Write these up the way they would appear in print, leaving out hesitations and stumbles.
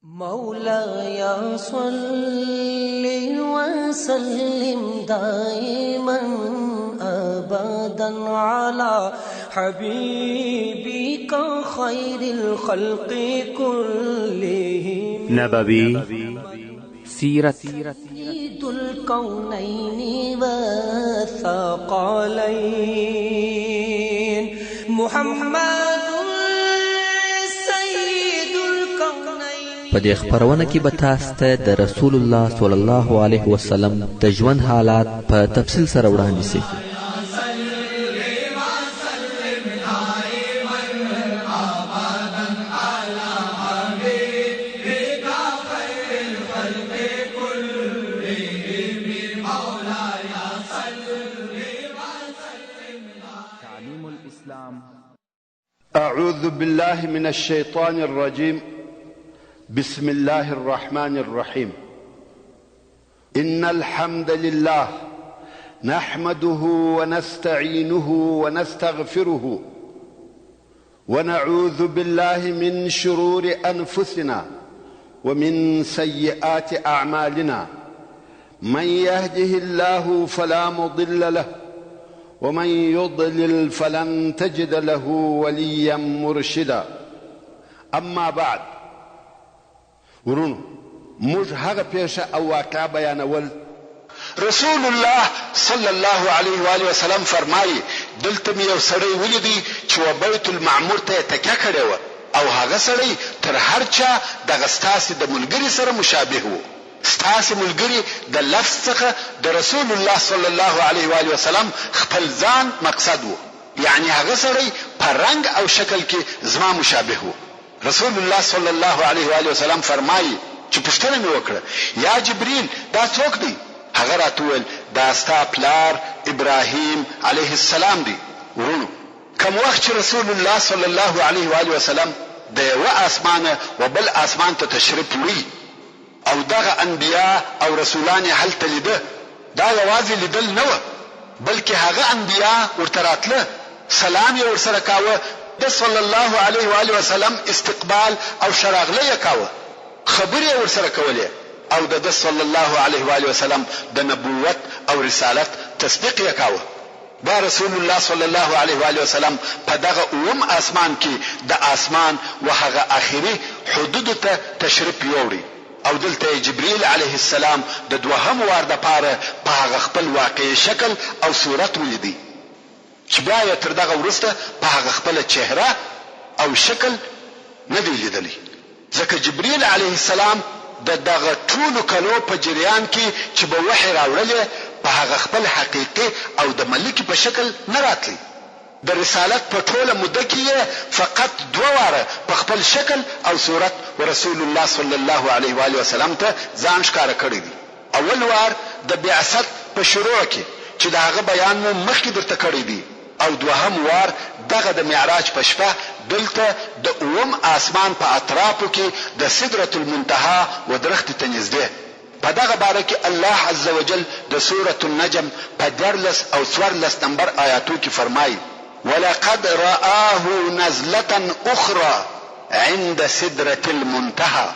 مولاي صل وسلم دائما ابدا على حبيبك خير الخلق كلهم. نبوي سیرت. سيد الكونين والثقلين محمد سيد الكونين. په دې خپرونه کې به تاسو ته د رسول الله صلی الله علیه وسلم د ژوند حالات په تفصیل سره وړاندې شي. تعليم الإسلام. أعوذ بالله من الشيطان الرجيم. بسم الله الرحمن الرحيم. إن الحمد لله نحمده ونستعينه ونستغفره ونعوذ بالله من شرور أنفسنا ومن سيئات أعمالنا. من يهده الله فلا مضل له ومن يضلل فلن تجد له وليا مرشدا. اما بعد، ورونو، موږ هغه پیښه او واقعه بیانول. رسول الله صلی الله علیه و آله وسلم فرمایي، دلته مې یو سړی ولیدی چې و بیت المعمور ته یې تکیه کړې وه او هغه سړی تر هر چا دغه ستاسې د ملګري سره مشابه وو. ستاسې ملګري د لفظ څخه د رسول الله صلی الله علیه و آله وسلم خپل ځان مقصد وو، یعنې هغه سړی په رنګ او شکل کې زما مشابه وو. رسول الله صلی الله علیه و آله وسلم فرمایي چې پوښتنه مې وکړه، یا جبریل دا څوک دی؟ هغه راته وویل، دا ستا پلار ابراهیم علیه السلام دی. وروڼو! کوم وخت چې رسول الله صلی الله علیه و آله وسلم د یوه آسمانه و بل آسمان ته تشریف وړی او دغه انبیاء او رسولان یې هلته لیده، دا یوازې لیدل نه وه، بلکې هغه انبیاء ورته راتله، سلام یې ورسره کاوه، د صلی الله علیه و آله وسلم استقبال او ښه راغلی یې کاوه، خبرې یې ورسره کولې او د ده صلی الله علیه و آله وسلم د نبوت او رسالت تصدیق یې کاوه. بیا رسول الله صلی الله علیه و آله وسلم په دغه اووم آسمان کې د آسمان و هغه آخري حدودو ته تشریف یوړی او دلته یې جبریل علیه السلام د دوهم وار دپاره په هغه خپل واقعي شکل او صورت ولیدی چې بیا یې تر دغه وروسته په هغه خپله چهره او شکل نه دی لیدلی. ځکه جبریل علیه السلام د دغه ټولو کلو په جریان کې چې به وحې راوړلې په هغه خپل حقیقي او د ملکې په شکل نه راتلی. د رسالت په ټوله موده کې یې فقط دوه واره په خپل شکل او صورت ورسول الله صلی الله علیه وآله وسلم ته ځان ښکاره کړی دی. اول وار د بعثت په شروع کې چې د هغه بیان مو مخکې درته کړی دی او دوهم وار دغه د معراج په شپه دلته د اووم آسمان په اطرافو کې د سدرة المنتهی و درختې ته نږدې. په دغه باره کې الله عزوجل د سورة النجم په 13 او 14 نمبر آیاتو کې فرمایي، ولقد رآه نزلة أخرى عند سدرة المنتهی.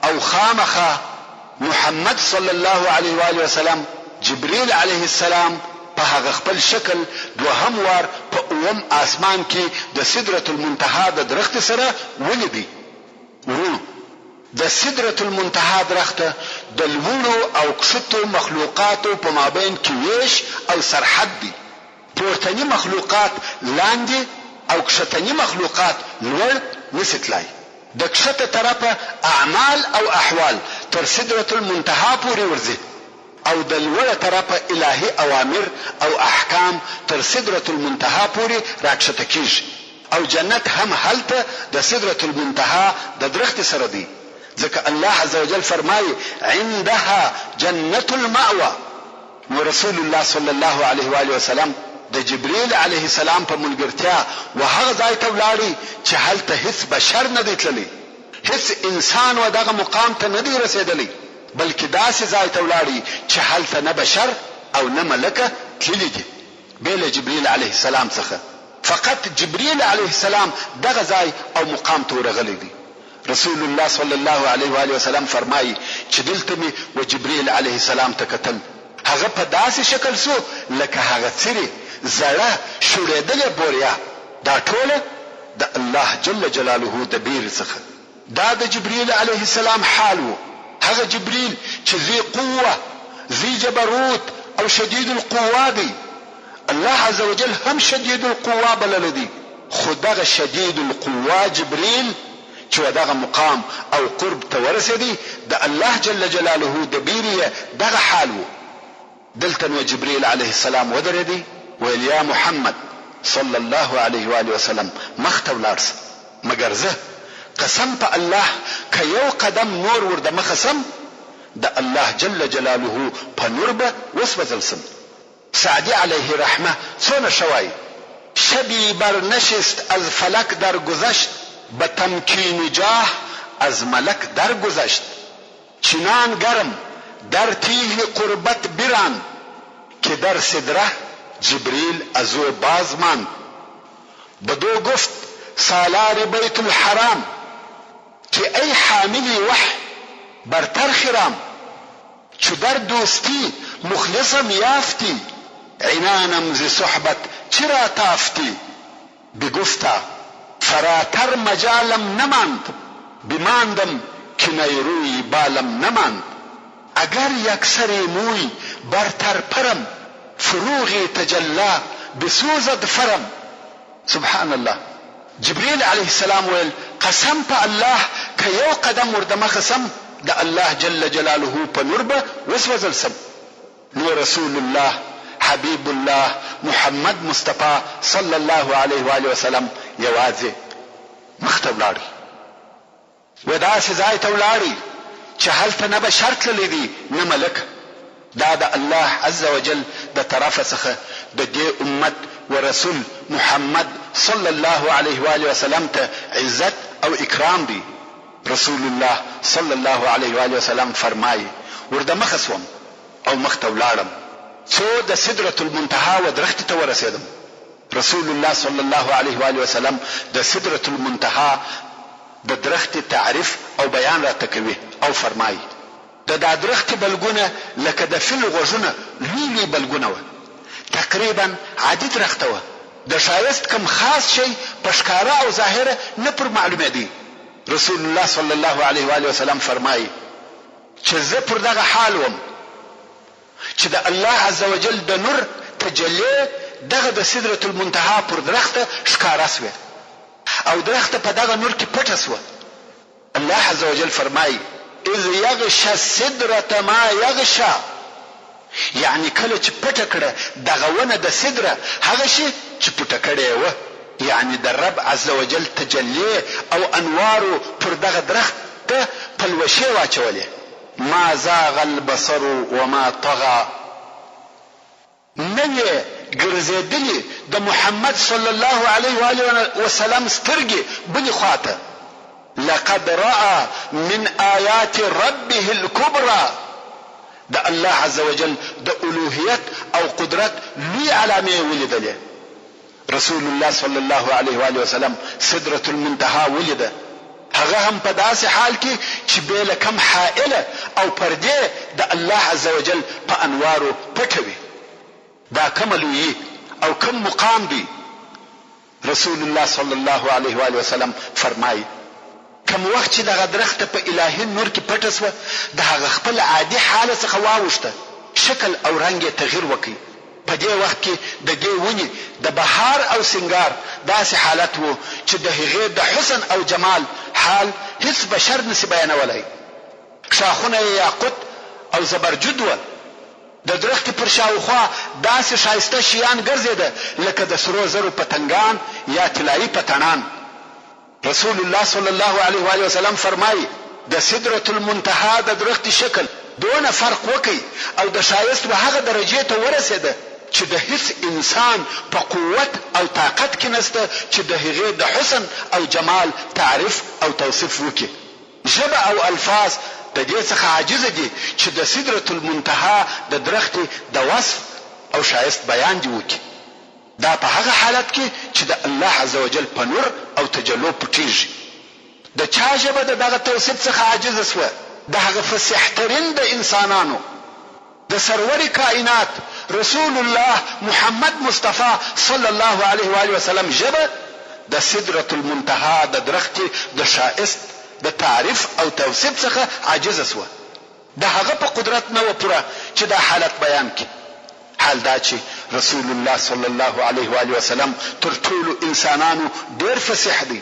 او خامخا محمد صلی الله علیه وآله وسلم جبریل علیه السلام په هغه خپل شکل دوهم وار په اووم آسمان کې د سدرة المنتهی د درختې سره ولیدی. وروڼو! د سدرة المنتهی درخته د لوړو او کښتو مخلوقاتو په مابین کې ویش او سرحد دی. پورتني مخلوقات لاندې او کښتني مخلوقات لوړ نشي تلای. د کښته طرفه اعمال او احوال تر سدرة المنتهی پورې ورځي او د لوړه طرفه الهي اوامر او احکام تر سدرة المنتهی پورې راکښته کېږي او جنت هم هلته د سدرة المنتهی د درختې سره دی ځکه الله عزوجل فرمايي، عندها جنة المأوی. نو رسول الله صلی الله علیه وآله وسلم د جبریل علیه السلام په ملګرتیا و هغه ځای ته ولاړی چې هلته هیڅ بشر نه دی تللی، هیڅ انسان و دغه مقام ته نه دی رسیدلی، بلکې داسې ځای ته ولاړی چې هلته نه بشر او نه ملکه تللي دي بې له جبریل علیه السلام څخه، فقط جبریل علیه السلام دغه ځای او مقام ته ورغلی دی. رسول الله صلی الله علیه وآله وسلم فرمايي چې دلته مې و جبرئیل علیه السلام ته کتل، هغه په داسې شکل شو لکه هغه څیرې، زړه، شوړېدلې بوریا، دا ټوله د الله جل جلاله د بیرې څخه. دا د جبرئیل علیه السلام حال وو، هغه جبرئیل چې ذی قوة، ذی جبروت او شدید القوة دی، الله عزوجل هم شدید القوة بللی دی، خو دغه شدید القوة جبرئیل چې و دغه مقام او قرب ته ورسېدی، د الله جل جلاله د بیرې یې دغه حال وو. دلته نو جبرئیل علیه السلام ودرېدی، ویل، یا محمد صلی الله علیه وآله وسلم مخته ولاړ سه، مګر زه قسم په الله که یو قدم نور ور دمخه سم، د الله جل جلاله په نور به وسوځل سم. سعدي علیه رحمة څونه ښه وايي، شبی بر نشست از فلک در ګذشت به تمکین جاه از ملک در ګذشت چنان ګرم در تیه قربت براند که در سدره جبریل ازو باز ماند بدو ګفت سالار بیت الحرام که ای حامل وحی برتر خرام چو در دوستی مخلصم یافتی عنانم ز صحبت چرا تافتی بگفتا فراتر مجالم نماند بماندم که نیروی بالم نماند اګر یک سر موی برتر پرم فروغ تجلی بسوزد فرم سبحان الله جبريل عليه السلام ويل قسم په الله که يو قدم ور دمخه سم د الله جل جلاله په نور به وسوځل سم نو رسول الله حبيب الله محمد مصطفی صلی الله عليه وآله وسلم يواځې مخته ولاړی. و داسې ځای ته ولاړی چې هلته نه بشر تللی دی نه ملک، دا د الله عزوجل د طرفه څخه د دې امت و رسول محمد صلی الله علیه وآله وسلم ته عزت او اکرام دی، رسول الله صلی الله علیه وآله وسلم فرمائی، ور دمخه شوم او مخته ولاړم څو د سدرة المنتهی و درختې ته ورسیدم، رسول الله صلی الله علیه وآله وسلم د سدرة المنتهی د درختې تعریف او بیان راته کوي او فرمايي، د دا درختې بلګونه لکه د فیل غوږونه لوی لوی بلګونه وه، تقریباً عادي درخته وه، د ښایست کوم خاص شی په ښکاره او ظاهره نه پر معلومېدی، رسول الله صلی الله علیه وآله وسلم فرمايي، چې زه پر دغه حال وم چې د الله عزوجل د نور تجلې دغه د سدرة المنتهی پر درخته ښکاره شوې. او درخته په دغه نور کې پټه شوه. الله عزوجل فرمايي، اذ یغشی السدرة ما یغشی، یعنې کله چې پټه کړه دغه ونه د سدره هغه شي چې پټه کړې یې وه، یعنې د رب عزوجل تجلې او انوارو پر دغه درخته پلوشې واچولې، ما زاغ البصر وما طغی. نه وې ګرځېدلي د محمد صلی الله علیه و آله وسلم سترګې بلې خوا ته، لقد رأی من آیات ربه الکبری، د الله عزوجل د الوهیت او قدرت لوی علامې یې ولیدلې. رسول الله صلی الله علیه و آله وسلم سدرة المنتهی ولیده، هغه هم په داسې حال کې چې بې له کوم حائله او پردې د الله عزوجل په انوارو پټه وي. دا کومه لویي او کوم مقام دی؟ رسول الله صلی الله علیه و آله وسلم فرمایي. کوم وخت چې دغه درخته په الهي نور کې پټه شوه، د هغه خپل عادي حاله څخه واوښته، شکل او رنګ یې تغیر وکړ. په دې وخت کې د دې ونې د بهار او سینګار داسې حالت و چې د هغې د حسن او جمال حال هیڅ بشر نه شي بیانولای. ښاخونه یې یاقوت او زبرجد وه. د درختې پر شاوخوا داسې ښایسته شیان ګرځېده لکه د سرو زرو پتنګان یا طلایي پتڼان. رسول الله صلی الله علیه وآله وسلم فرمايي، د سدرة المنتهی د درختې شکل دونه فرق وکړ او د ښایست و هغه درجې ته ورسېده چې د هیڅ انسان په قوت او طاقت کې نشته چې د هغې د حسن او جمال تعریف او توصیف وکړي. ژبه او الفاظ د دې څخه عاجز دي چې د سدرة المنتهی د درختې د وصف او ښایست بیان دې وکړي. دا په هغه حالت کې چې د الله عزوجل په نور او تجلو پټېږي. د چا ژبه د دغه توصیف څخه عاجزه شوه؟ د هغه فصیح ترین د انسانانو، د سرور کائنات رسول الله محمد مصطفی صلی الله علیه وآله وسلم ژبه د سدرة المنتهی د درختې د ښائست د تعریف او توصیف څخه عاجزه شوه. د هغه په قدرت نه وه پوره چې دا حالت بیان کړي، حال دا چې رسول الله صلی الله علیه وآله وسلم تر ټولو انسانانو ډېر فصیح دی.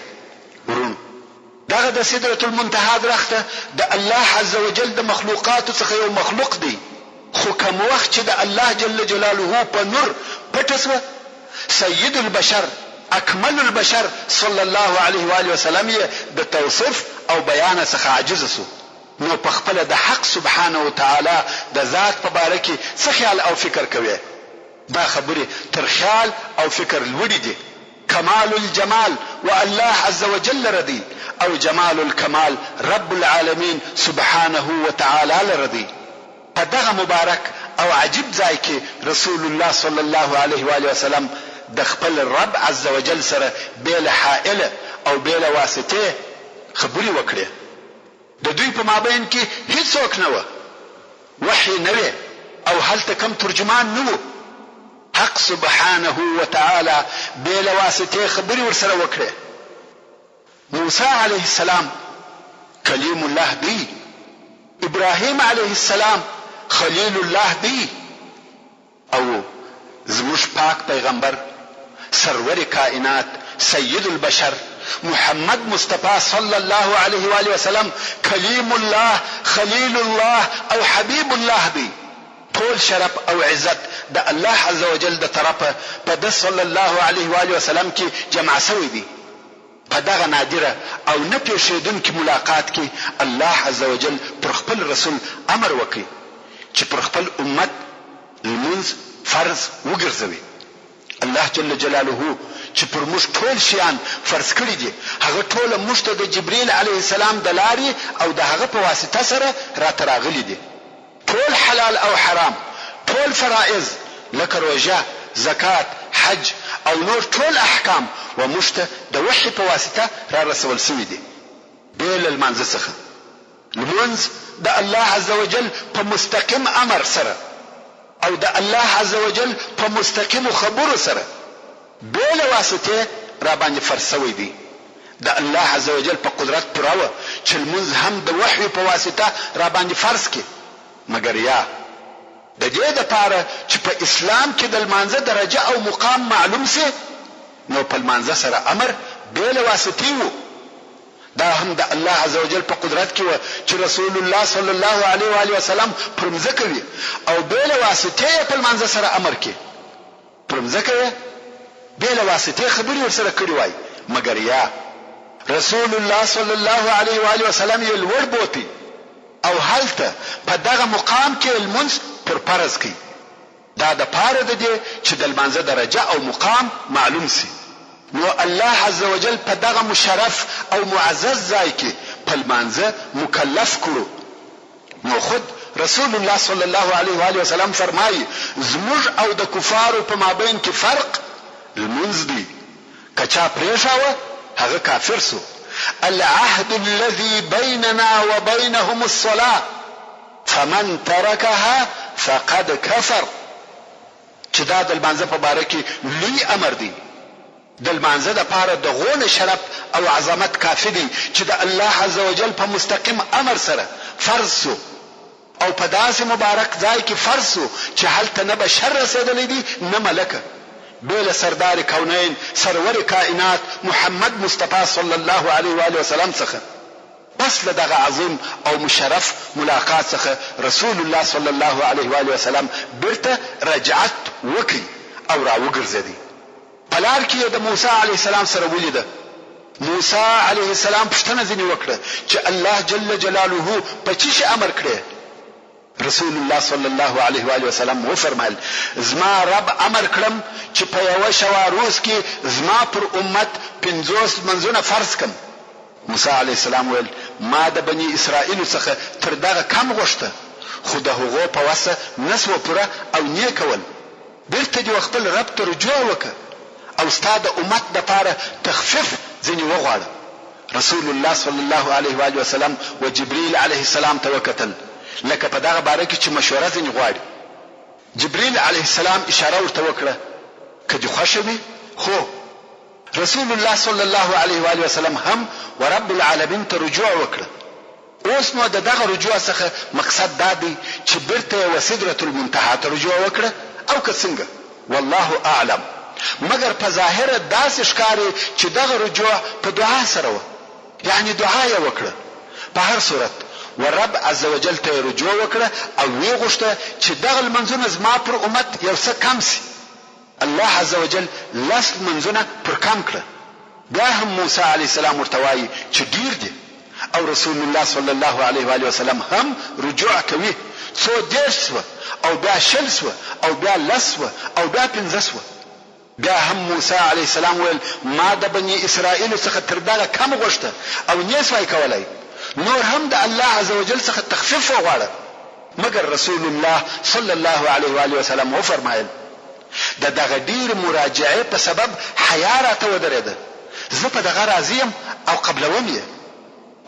وروڼو! دغه د سدرة المنتهی درخته د الله عزوجل د مخلوقاتو څخه یو مخلوق دی، خو کوم وخت چې د الله جل جلاله په نور پټه شوه، سید البشر، اکمل البشر صلی الله علیه وآله وسلم یې د توصیف او بیانه څخه عاجز شو. نو په خپله د حق سبحانه وتعالی د ذات په باره کې څه خیال او فکر کوې؟ دا خبرې تر خیال او فکر لوړې دي. کمال الجمال و الله عزوجل لره دی او جمال الکمال رب العالمین سبحانه وتعالی لره دی. په دغه مبارک او عجیب ځای کې رسول الله صلی الله علیه وآله وسلم د خپل رب عزوجل سره بې له حائله او بې له واسطې خبرې وکړې. د دوی په مابین کې هیڅوک نه وه، وحی نه وې او هلته کوم ترجمان نه وو، حق سبحانه وتعالی بې له واسطې خبرې ورسره وکړې. موسی علیه السلام کلیم الله دی، ابراهیم علیه السلام خلیل الله دی، او زموږ پاک پیغمبر سرور کائنات سید البشر محمد مصطفی صلی الله علیه وآله وسلم کلیم الله خلیل الله او حبیب الله دی. ټول شرف او عزت د الله عزوجل د طرفه په ده صلی الله علیه وآله وسلم کې جمع شوی دی. په دغه نادره او نه پېښېدونکي ملاقات کې الله عزوجل پر خپل رسول امر وکړ چې پر خپل امت لمونځ فرض وګرځوي. الله جل جلاله چې پر موږ ټول شیان فرض کړي دي، هغه ټوله موږ ته د جبریل علیه السلام د لارې او د هغه په واسطه سره راته راغلي دي. ټول حلال او حرام، ټول فرائض لکه روژه، زکات، حج او نور ټول احکام و موږ ته د وحی په واسطه را رسول شوي دي بې له لمانځه څخه. لمونځ د الله عزوجل په مستقیم امر سره او د الله عزوجل په مستقیمو خبرو سره بې له واسطې راباندې فرض شوی دی. د الله عزوجل په قدرت پوره وه چې لمونځ هم د وحی په واسطه راباندې فرض کړي، مګر یا د دې لپاره چې په اسلام کې د لمانځه درجه او مقام معلوم شي نو په لمانځه سره امر بې له واسطې وو. دا هم د الله عزوجل په قدرت کې وه چې رسول الله صلی الله علیه وآله وسلم پر مځکه وي او بې له واسطې یې په لمانځه سره امر کړي. پر مځکه یې بې له واسطې خبرې ورسره کړې وای، مګر یا رسول الله صلی الله علیه و آله وسلم یې لوړ بوتی او هلته په دغه مقام کې یې لمونځ پر فرض کړ، دا د پاره د دې چې د لمانځه درجه او مقام معلوم شي، نو الله عزوجل په دغه مشرف او معزز ځای کې په لمانځه مکلف کړو. نو خود رسول الله صلی الله علیه وآله وسلم فرمايي، زموږ او د کفارو په مابین کې فرق لمونځ دی، که چا پرېښاوه هغه کافر شو، العهد الذي بیننا وبینهم الصلاة فمن ترکها فقد کفر، چې دا د لمانځه په باره کې لوی امر دی. د لمانځه لپاره د غونه شرف او عظمت کافي دی چې د الله عزوجل په مستقیم امر سره فرض شو او په داسې مبارک ځای کې فرض شو چې هلته نه بشر رسېدلی دی نه ملکه بې له سردار کونین سرور کائنات محمد مصطفی صلی الله علیه وآله وسلم څخه. پس له دغه عظیم او مشرف ملاقات څخه رسول الله صلی الله علیه وآله وسلم بیرته رجعت وکړ او راوګرځېدی. په لار کې یې د موسی علیه السلام سره ولیده، موسی علیه السلام پوښتنه ځینې وکړه چې الله جل جلاله په څه شي امر کړې؟ رسول الله صلی الله علیه وآله وسلم وفرمایل، زما رب امر کړم چې په یوه شواروز کې زما پر امت 50 لمونځونه فرض کړم. موسی علیه السلام ویل، ما د بني اسرائیلو څخه تر دغه کم غوښته، خو د هغو په وسه نه شوه پوره او نې کول. بیرته دې وخپل رب ته رجوع وکړه او ستا د امت دپاره تخفیف ځنې وغواړه. رسول الله صلی الله علیه وآله وسلم و جبریل علیه السلام ته وکتل لکه په دغه باره کې چې مشوره ځنې غواړي. جبریل علیه السلام اشاره ورته وکړه، که دې خوښه وي، هو. رسول الله صلی الله علیه وآله وسلم هم و رب العالمین ته رجوع وکړه. اوس نو د دغه رجوع څخه مقصد دا دی چې بیرته یې و سدرة المنتهی ته رجوع وکړه او که څنګه؟ والله اعلم. مګر په ظاهره داسې ښکاري چې دغه رجوع په دعا سره وه. یعنې دعا یې وکړه. په هر صورت و رب عزوجل ته یې رجوع وکړه او ویې غوښته چې دغه لمنځونه زما پر امت یو څه کم شي. الله عزوجل لس لمنځونه پر کم کړه. بیا هم موسی علیه السلام ورته وايي چې ډېر دي او رسول الله صلی الله علیه وآله وسلم هم رجوع کوي څو 30 شوه او بیا 20 شوه او بیا لس شوه او بیا پنځه شوه. بیا هم موسی علیه السلام ویل ما د بني اسرائیلو څخه تر دغه کم غوښته او نې سوای کولای نور هم د الله عزوجل څخه تخفیف وغواړه مګر رسول الله صلی الله علیه وآله وسلم وفرمایل د دغه ډېرې مراجعې په سبب حیا راته ودرېده، زه په دغه راضي یم او قبلوم یې.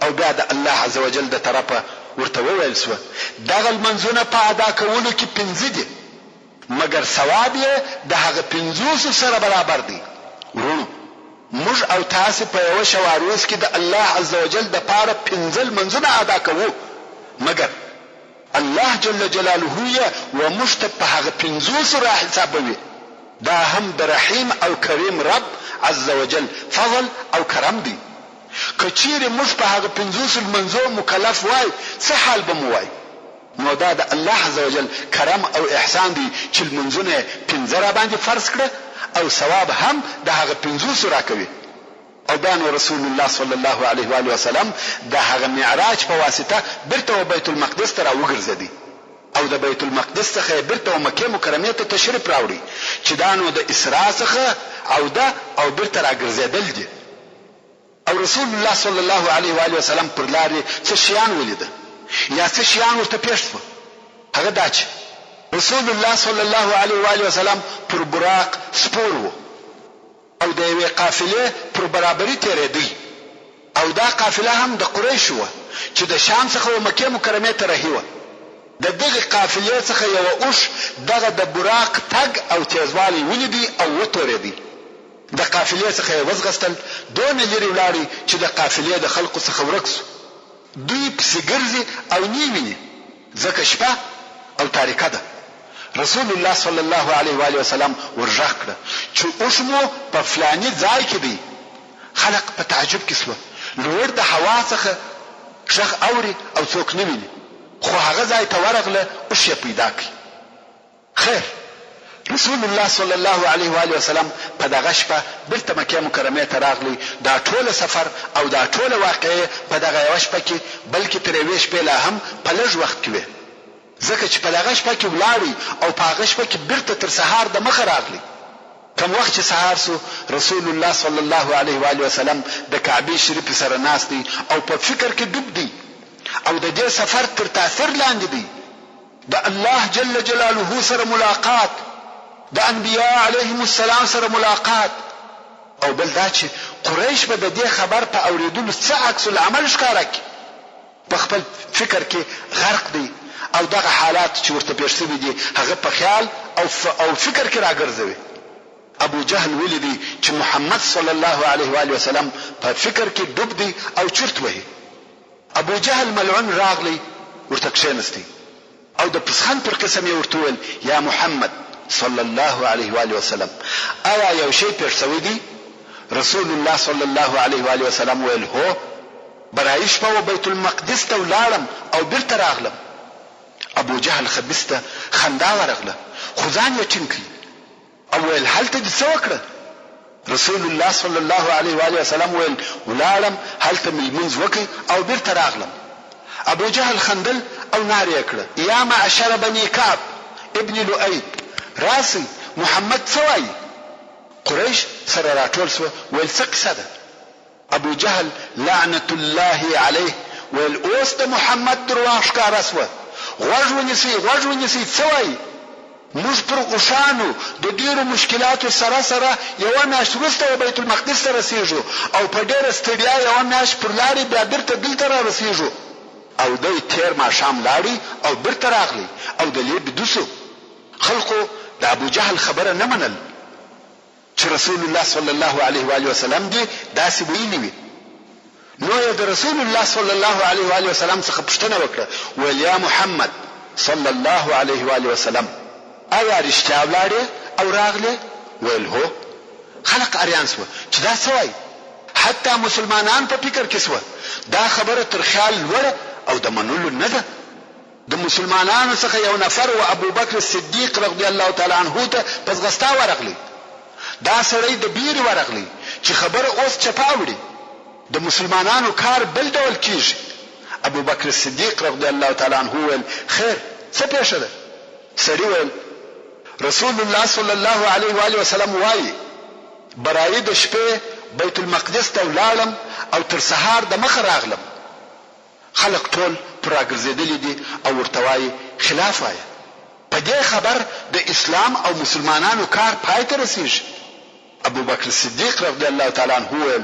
او بیا د الله عزوجل د طرفه ورته وویل شوه، دغه لمنځونه په ادا کولو کې پنځه دي، مګر ثواب یې د هغه پنځوسو سره برابر دی. وروڼو! موږ او تاسې په یوه شواروز کې د الله عزوجل دپاره پنځه لمنځونه ادا کوو، مګر. الله جل جلاله یې و موږ ته په هغه پنځوسو را حسابوي، دا هم د رحیم او کریم رب عزوجل فضل او کرم دی، که چیرې موږ په هغه پنځوسو لمنځو مکلف وای څه حال به مو وای؟ نو دا د الله عزوجل کرم او احسان دی چې لمونځونه یې پنځه راباندې فرض کړه او ثواب هم د هغه پنځوسو راکوي. او بیا نو رسول الله صلی الله علیه وآله وسلم د هغه معراج په واسطه بیرته و بیت المقدس ته راوګرځیدی او د بیت المقدس څخه یې بیرته و مکې مکرمې ته تشریف راوړی چې دا نو د اسراء څخه عوده او بیرته راګرځیدل دي. او رسول الله صلی الله علیه وآله وسلم پر لارې څه شیان ولیده یا څه شیان ورته پیښ شوه هغه دا چې رسول الله صلی الله علیه وآله وسلم پر براق سپور وو. او د یوې قافلې پر برابري تېرېدی او دا قافله هم د قریشو وه چې د شام څخه و مکې مکرمې ته رهي وه. د دغې قافلې څخه یوه اوښ دغه د براق تګ او تېزوالی ولیدی او وتورېدی. د قافلې څخه یې وځغستل، دونه لیرې ولاړی چې د قافلې د خلقو څخه ورک شو. دوی پسې ګرځي او نۀ ویني ځکه شپه او تاریکه ده. رسول الله صلی الله علیه وآله وسلم ور ږغ کړه چې اوښ مو په فلاني ځای کې دی. خلق په تعجب کې شوه، لوړ د هوا څخه ږغ اوري او څوک نه ویني، خو هغه ځای ته ورغله اوښ یې پیدا کړ. خیر! رسول الله صلی الله علیه وآله وسلم په دغه شپه بیرته مکې مکرمې ته راغلی، دا ټوله سفر او دا ټوله واقعې په دغه یوه شپه کې بلکې تر یوې شپې لا هم په لږ وخت کې وې، ځکه چې په دغه شپه کې ولاړی او په هغه شپه کې بیرته تر سهار د مخه راغلی. کوم وخت چې سهار شو، رسول الله صلی الله علیه وآله وسلم د کعبې شریفې سره ناست دی او په فکر کې ډوب دی او د دې سفر تر تاثیر لاندې دی، د الله جل جلاله سره ملاقات، د انبیاء علیهم السلام سره ملاقات او بل دا چې قریش به د دې خبر په اورېدلو څه عکس العمل ښکاره کړي، په خپل فکر کې غرق دی او دغه حالات چې ورته پېښ شوي دي هغه په خیال او او فکر کې راګرځوي. ابو جهل ولیدی چې محمد صلی الله علیه وآله وسلم په فکر کې ډوب دی او چرت وهي. ابوجهل ملعون راغلی ورته کښېنستی او د پسخند پر قسم یې ورته وویل، یا محمد صلی الله علیه وآله وسلم! ایا یو شی پېښ شوی دی؟ رسول الله صلی الله علیه وآله وسلم ویل، هو، برایي شپه و بیت المقدس ته ولاړم او بیرته راغلم. ابوجهل خبیث ته خندا ورغله، خو ځان یې ټینګ کړ. او ویل، هلته دې څه وکړه؟ رسول الله صلی الله علیه وآله وسلم ویل، ولاړم هلته مې لمونځ وکړ او بیرته راغلم. ابوجهل خندل او نارې یې کړه، یا معشر بني کعب ابن لؤی! راسئ محمد څه وایي؟ قریش سره راټول شوه ویل، څه قصه ده؟ ابوجهل لعنة الله علیه ویل، اوس د محمد درواغ ښکاره شوه، غوږ ونیسئ، غوږ ونیسئ څه وایي؟ موږ پر اوښانو د ډېرو مشکلاتو سره سره یوه میاشت وروسته و بیت المقدس ته رسېږو او په ډېره ستړیا یوه میاشت پر لارې بیا بیرته دلته رارسېږو. او دی تېر ماښام لاړی او بیرته راغلی او د لې بیده شو. خلقو د ابوجهل خبره نه منل. چې رسول الله صلی الله علیه و آله وسلم دې داسې ویلي وي، نو یې د رسول الله صلی الله علیه و آله وسلم څخه پوښتنه وکړه، ویل، یا محمد صلی الله علیه و آله وسلم! آیا رښتیا ولاړې او راغلې؟ ویل، هو. خلق اریان شوه چې دا څه وایي؟ حتی مسلمانان په فکر کې شوه، دا خبره تر خیال لوړه او د منلو نه ده. د مسلمانانو څخه یو نفر و ابوبکر صدیق رضی الله تعالی عنه ته په ځغستا ورغلی، دا سړی د بیرې ورغلی چې خبره اوس چپه اوړي، د مسلمانانو کار بل ډول کیږي، ابوبکر صدیق رضی الله تعالی عنه وویل، خیر څه پیښه ده؟ سړي ویل، رسول الله صلی الله علیه وآله وسلم وایي، برایي د شپې بیت المقدس ته ولاړم او تر سهار دمخه راغلم. خلق ټول پر راګرځېدلي دي او ورته وايي، خلاف وايه. په دې خبر د اسلام او مسلمانانو کار پای ته رسېږي. ابوبکر صدیق رضی الله تعالی عنه وویل،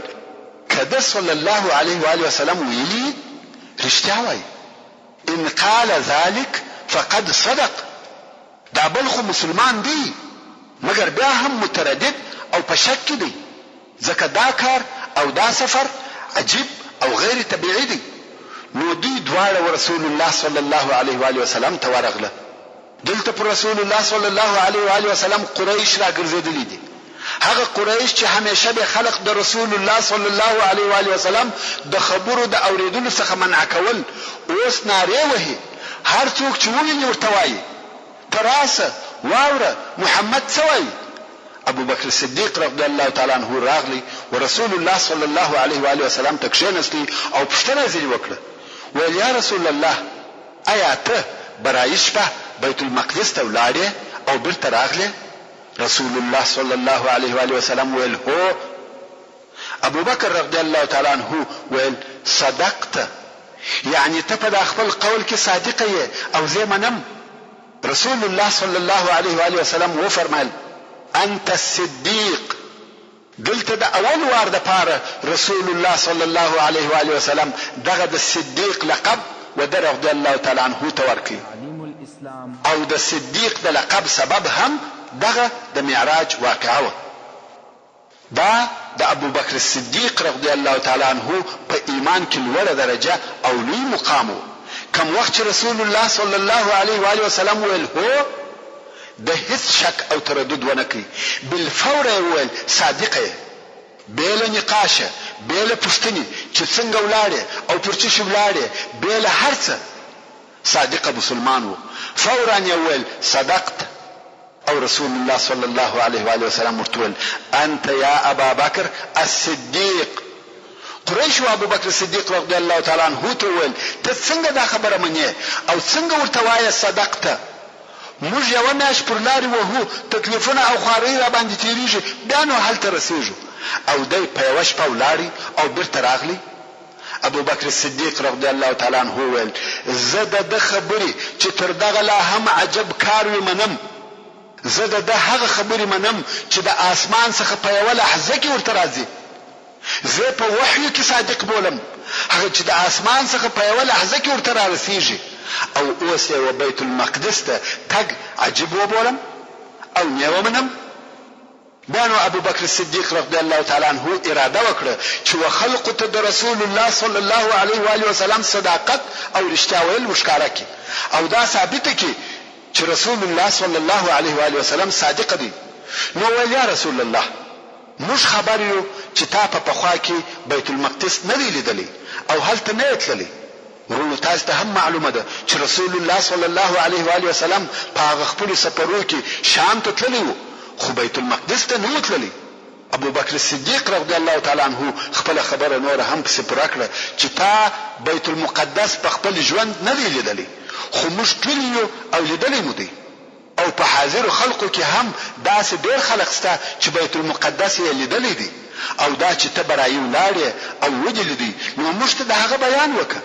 که ده صلی الله علیه وآله وسلم ویلي وي، رښتیا وايي. ان قال ذلک فقد صدق. دا بل خو مسلمان دی، مګر بیا هم متردد او په شک کې دی، ځکه دا کار او دا سفر عجیب او غیر طبیعي دی. نو دوی دواړه ورسول الله صلی الله علیه وآله وسلم ته ورغله. دلته پر رسول الله صلی الله علیه وآله وسلم قریش راګرځېدلي دي، هغه قریش چې همېشه به خلق د رسول الله صلی الله علیه وآله وسلم د خبرو د اورېدلو څخه منع کول، اوس نارې وهي، هر څوک چې وویني ورته وايي، ته راسه، واوره، محمد څه وايي؟ ابوبکر صدیق رضی الله تعالی عنه راغلی و رسول الله صلی الله علیه وآله وسلم ته کښېنستی او پوښتنه یې ځینې وکړه، ویل، یا رسول الله! ایا ته برایي شپه بیت المقدس ته ولاړې او بیرته راغلې؟ رسول الله صلی الله علیه وآله وسلم ویل، هو. ابوبکر رضی الله تعالی عنه ویل، صدقت، یعنی ته په دا خپل قول کې صادق یې او زه یې منم. رسول الله صلی الله علیه وآله وسلم وفرمایل، انت الصدیق، دلته د اول وار دپاره رسول الله صلی الله علیه وآله وسلم دغه د صدیق لقب و ده رضی الله تعالی عنه ته ورکړ او د صدیق د لقب سبب هم دغه د معراج واقعه وه. دا د ابوبکر صدیق رضی الله تعالی عنه په ایمان کې لوړه درجه او لوی مقام و، کوم وخت چې رسول الله صلی الله علیه وآله وسلم ویل هو، ده هیڅ شک او تردد ونه کړ، بالفوره یې وویل صادقه یې، بې له نقاشه، بې له پوښتنې چې څنګه ولاړې او پر څه شي ولاړې، بې له هر څه صادقه مسلمان و، فوراً یې وویل صدقت. او رسول الله صلی الله علیه وآله وسلم ورته وویل، انت یا ابا بکر الصدیق. قریشو ابوبکر صدیق رضی الله تعالی عنه ته وویل، ته څنګه دا خبره منې او څنګه ورته وایې صدقت؟ موږ یوه میاشت پر لارې وهو، تکلیفونه او خوارۍ راباندې تېرېږي، بیا نو هلته رسېږو او دی په یوه شپه ولاړی او بیرته راغلی؟ ابوبکر صدیق رضی الله تعالی عنه وویل، زه د ده خبرې چې تر دغه لا هم عجب کار وي منم، زه د ده هغه خبرې منم چې د آسمان څخه په یوه لحظه کې ورته راځي، زه یې په وحیو کې صادق بولم، هغه چې د آسمان څخه په یوه لحظه کې ورته رارسیږي او اوس یې و بیت المقدس ته تګ عجیب وبولم او نۀ ومنم؟ بیا نو ابوبکر صدیق رضی الله تعالی عنه اراده وکړه چې و خلقو ته د رسول الله صلی الله علیه و آله وسلم صداقت او رښتیا ویل ورښکاره کړي او دا ثابته کړي چې رسول الله صلی الله علیه و آله وسلم صادق دی، نو ویل یا رسول الله! موږ خبر یو چې تا په پخوا کې بیت المقدس نه دی لیدلی او هلته نه یې تللی، وروڼو تاسو ته هم معلومه ده چې رسول الله صلی الله علیه و آله وسلم په هغه خپلو سفرو کې شام ته تللی وو خو بیت المقدس ته نه وو تللی. ابوبکر صدیق رضی الله تعالی عنه خپله خبره نوره هم پسې پوره کړه چې تا بیت المقدس په خپل ژوند نه دی لیدلی خو موږ تللي یو او لیدلی مو دی او په حاضرو خلقو کې هم داسې ډېر خلق شته چې بیت المقدس یې لیدلی دی او دا چې ته برايي ولاړې او ودې لیدی نو موږ ته د هغه بیان وکړه.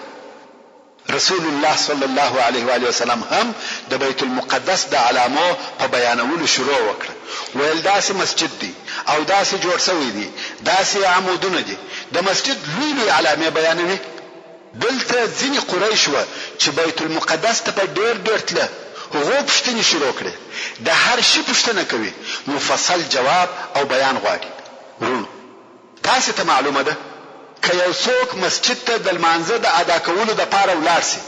رسول الله صلی الله علیه وآله وسلم هم د بیت المقدس د علامو په بیانولو شروع وکړه، ویل داسې مسجد دی او داسې جوړ شوی دی، داسې یې عمودونه دي، د مسجد لوی لوی علامې بیانوي. دلته ځینې قریش وه چې بیت المقدس ته په ډېر ډېر تله، هغو پوښتنې شروع کړې، د هر شي پوښتنه کوي، مفصل جواب او بیان غواړي. وروڼو! تاسې ته معلومه ده که یو څوک مسجد ته د لمانځه د ادا کولو لپاره ولاړ شي،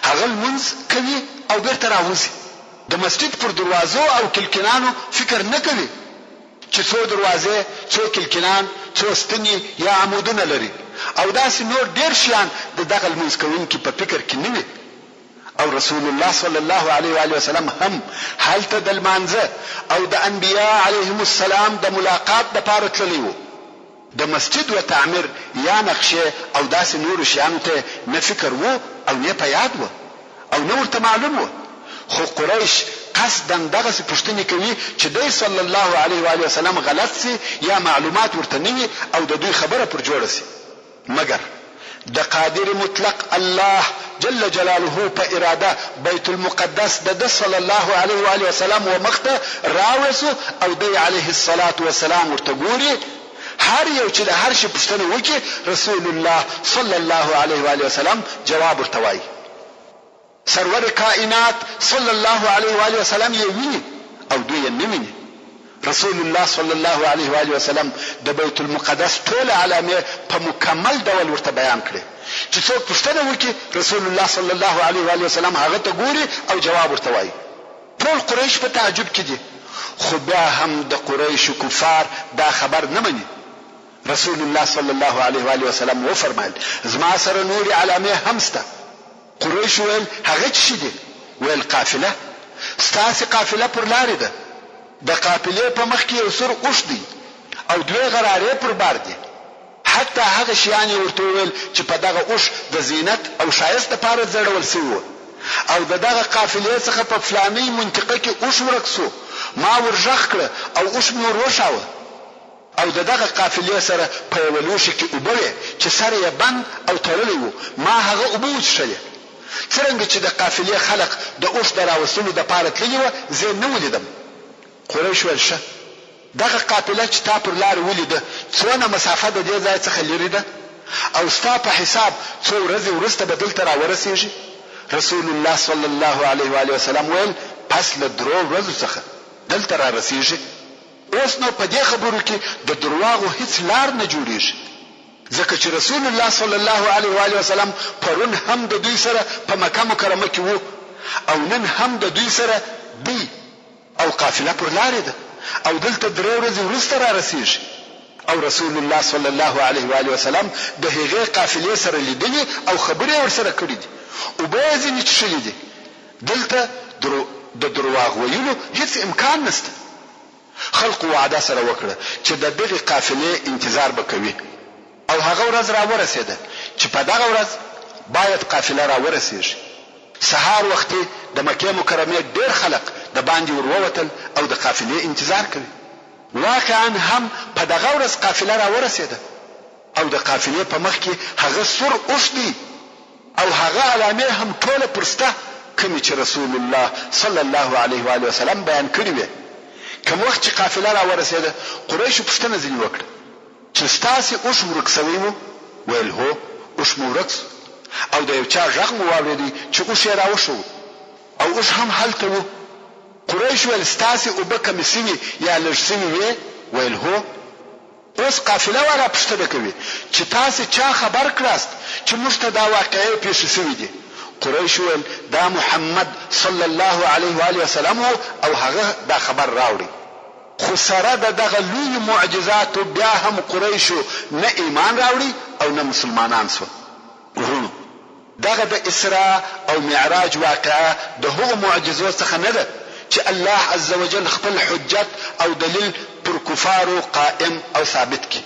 هغه لمونځ کوي او بېرته راوځي، د مسجد پر دروازو او کلکینانو فکر نه کوي چې څو دروازې، څو کلکینان، څو ستنې یا عمودونه لري او داسې نور ډېر شیان د دغه لمونځ کوونکي په فکر کې نه وي. او رسول الله صلی الله علیه وآله وسلم هم هلته د لمانځه او د انبیاء علیهم السلام د ملاقات لپاره تللی وو، د مسجد و تعمیر یا نقشې او داسې نورو شیانو ته یې نه فکر وو او نۀ په یاد وه او نه ورته معلوم وه، خو قریش قصداً دغسې پوښتنې کوي چې دی صلی الله علیه وآله وسلم غلط شي یا معلومات ورته نه وي او د دوی خبره پر جوړه شي. مګر د قادر مطلق الله جل جلاله په اراده بیت المقدس د ده صلی الله علیه وآله وسلم و مخ ته راوړل شو او دی علیه الصلوة والسلام ورته ګوري، هر یو چې د هر شي پوښتنه وکړي رسول الله صلی الله علیه وآله وسلم جواب ورته وایي. سرور کائنات صلی الله علیه وآله وسلم یې ویني او دوی یې نه ویني. رسول الله صلی الله علیه وآله وسلم د بیت المقدس ټوله علامې په مکمل ډول ورته بیان کړې، چې څوک پوښتنه وکړي رسول الله صلی الله علیه وآله وسلم هغه ته ګوري او جواب ورته وایي. ټول قریش په تعجب کې دي، خو بیا هم د قریشو کفار دا خبر نه مني. رسول الله صلی الله علیه وآله وسلم وفرمایل، زما سره نورې علامې هم شته. قریشو ویل، هغه څه شي دي؟ ویل، قافله. ستاسې قافله پر لارې ده. د قافلې په مخ کې یو سور اوښ دی او دوې غرارې پر بار دي. حتی هغه شیان یې ورته وویل چې په دغه اوښ د زینت او ښایست لپاره ځړول شوي وو. او د دغه قافلې څخه په فلانۍ منطقه کې اوښ ورک شو، ما ور ږغ کړه او اوښ مې ور وښاوه. او د دغه قافلې سره په یوه لوښي کې اوبه وې چې سر یې بند او تړلی وو، ما هغه اوبه وڅښلې. څرنګه چې د قافلې خلق د اوښ د راوستلو دپاره تللي وه، زه یې نه ولیدم. قریش ویل، ښه، دغه قافله چې تا پر لارې ولیده، څونه مسافه د دې ځای څخه لیرې ده؟ او ستا په حساب څو ورځې وروسته به دلته راورسیږي؟ رسول الله صلی الله علیه وآله وسلم ویل، پس له درو ورځو څخه دلته رارسیږي. اوس نو په دې خبرو کې د درواغو هیڅ لار نه جوړیږي، ځکه چې رسول الله صلی الله علیه و آله وسلم پرون هم د دوی سره په مکه مکرمه کې وو او نن هم د دوی سره دی او قافله پر لارې ده او دلته درې ورځې وروسته رارسیږي او رسول الله صلی الله علیه و آله وسلم د هغې قافلې سره لیدلي او خبرې یې ورسره کړې دي، اوبه یې ځینې څښلې دي. دلته درو د درواغ ویلو هیڅ امکان نشته. خلقو وعده سره وکړه چې د دغې قافلې انتظار به کوي او هغه ورځ راورسېده چې په دغه ورځ باید قافله راورسېږي. سهار وختي د مکې مکرمې ډېر خلق د باندې ور ووتل او د قافلې انتظار کوي. واقعا هم په دغه ورځ قافله راورسېده او د قافلې په مخ کې هغه سور اوښ دی او هغه علامې هم ټوله پر شته کومې چې رسول الله صلی الله علیه وآله وسلم بیان کړې وې. کوم وخت چې قافله راورسېده قریشو پوښتنه ځینې وکړه چې ستاسې اوښ ورک شوی وو؟ ویل هو اوښ مو ورک شو او د یو چا غږ مو واورېدی چې اوښ یې راوښوو او اوښ هم هلته وو. قریش ویل ستاسې اوبه کمې شوي یا لږ شوي وې؟ ویل هو. اوس قافله والا پوښتنه کوي چې تاسې چا خبر کړاست چې موږ ته دا واقعې پېښې شوې دي؟ قریش وویل، دا محمد صلی الله علیه وآله وسلم وو او هغه دا خبر راوړی. خو سره د دغه لویو معجزاتو بیا هم قریشو نه ایمان راوړی او نه مسلمانان شول. وروڼو! دغه د اسراء او معراج واقعه د هغو معجزو څخه نه ده چې الله عزوجل خپل حجت او دلیل پر کفارو قائم او ثابت کړي،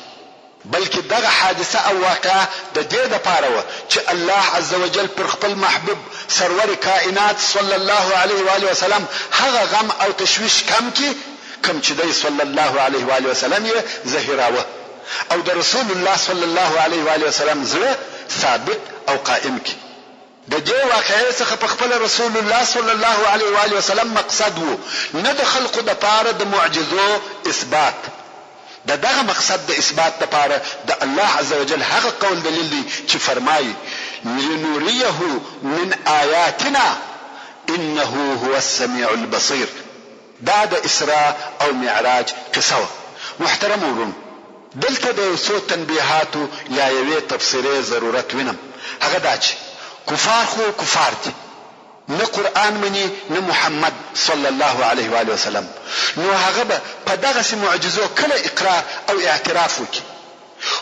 بلکې دغه حادثه او واقعه د دې لپاره وه چې الله عزوجل پر خپل محبوب سرور کائنات صلی الله علیه وآله وسلم هغه غم او تشویش کم کړي کوم چې دی صلی الله علیه وآله وسلم یې زهیراوه. او د رسول الله صلی الله علیه وآله وسلم زړه ثابت او قائم کړي. د دې واقعې څخه په خپله رسول الله صلی الله علیه و آله وسلم مقصد وو نه د خلقو د پاره د معجزو اثبات. د دغه مقصد د اثبات د پاره د الله عزوجل هغه قول دلیل دی چې فرمايي، لنریه من آیاتنا انه هو السمیع البصیر. دا د اسراء او معراج قصه وه. محترمو وروڼو! دلته د یو څو تنبیهاتو یا یوې تبصرې ضرورت وینم، هغه دا چې کفار خو کفار دي، نه قرآن مني نه محمد صلی الله علیه وآله وسلم، نو هغه به په دغسې معجزو کله اقرار او اعتراف وکړي؟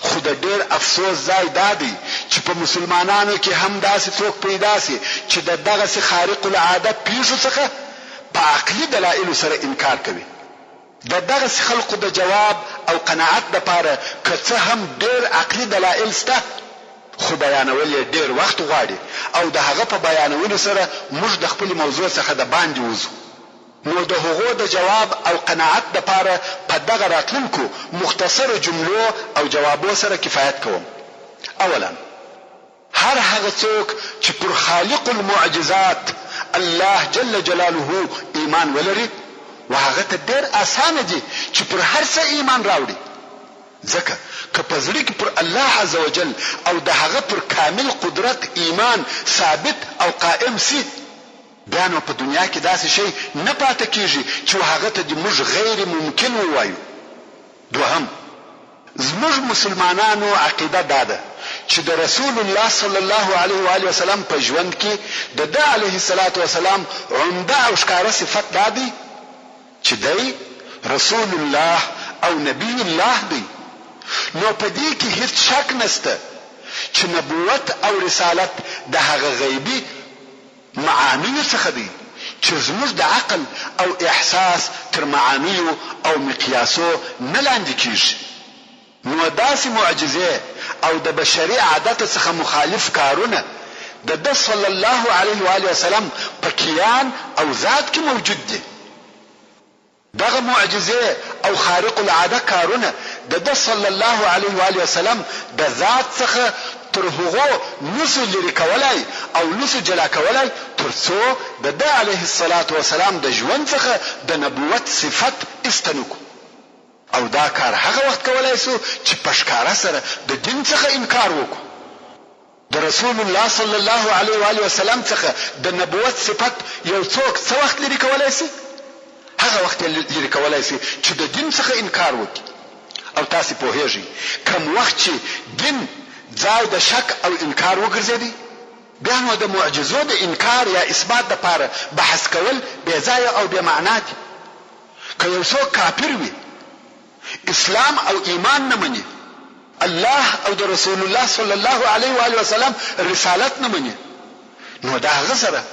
خو د ډېر افسوس ځای دا دی چې په مسلمانانو کې هم داسې څوک پیدا شي چې د دغسې خارق العاده پېښو څخه په عقلي دلایلو سره انکار کوي. د دغسې خلقو د جواب او قناعت لپاره که څه هم ډېر عقلي دلایل شته، خو بیانول یې ډېر وخت غواړي او د هغه په بیانولو سره موږ د خپلې موضوع څخه د باندې وځو. نو د هغو د جواب او قناعت لپاره په دغه راتلونکو مختصرو جملو او جوابو سره کفایت کوم. اولا، هر هغه څوک چې پر خالق المعجزات الله جل جلاله ایمان ولري و هغه ته ډېر اسانه دي چې پر هر څه ایمان راوړي ځکه که په زړه کې پر الله عزوجل او د هغه پر کامل قدرت ایمان ثابت او قائم شي بیا نو په دنیا کې داسې شی نه پاته کېږي چې و هغه ته دې موږ غیر ممکن ووایو. دوهم، زموږ مسلمانانو عقیده دا ده چې د رسول الله صلی الله علیه و آله وسلم په ژوند کې د ده علیه الصلوة والسلام عمده او ښکاره صفت دا دی چې دی رسول الله او نبی الله دی نو په دې کې هیڅ شک نشته چې نبوت او رسالت د هغه غیبي معانیو څخه دی چې زموږ د عقل او احساس تر معانیو او مقیاسو نه لاندې کیږي. نو داسې معجزې او د بشري عادتو څخه مخالف کارونه د ده صلی الله علیه و آله وسلم په کیان او ذات کې موجود دي. دغه معجزې او خارق العاده کارونه د ده صلی الله علیه و آله وسلم د ذات څخه تر هغو نسو لیرې کولای او نسو جلا کولای تر څو د ده علیه الصلوة والسلام د ژوند څخه د نبوت صفت ایسته نکړو او دا کار هغه وخت کولای سو چې په ښکاره سره د دین څخه انکار وکړو. د رسول الله صلی الله علیه و آله وسلم څخه د نبوت صفت یو څوک څه وخت لرې کولای شي؟ هغه وخت یې لرې کولای شي چې د دین څخه انکار وکړي. او تاسې پوهیږئ کوم وخت چې دین ځای د شک او انکار وګرځیدی بیا نو د معجزو د انکار یا اثبات لپاره بحث کول بې ځایه او بې معنا دي. که یو څوک کافر وي، اسلام او ایمان نه مني، الله او د رسول الله صلی الله علیه و آله وسلم رسالت نه مني، نو د هغه سره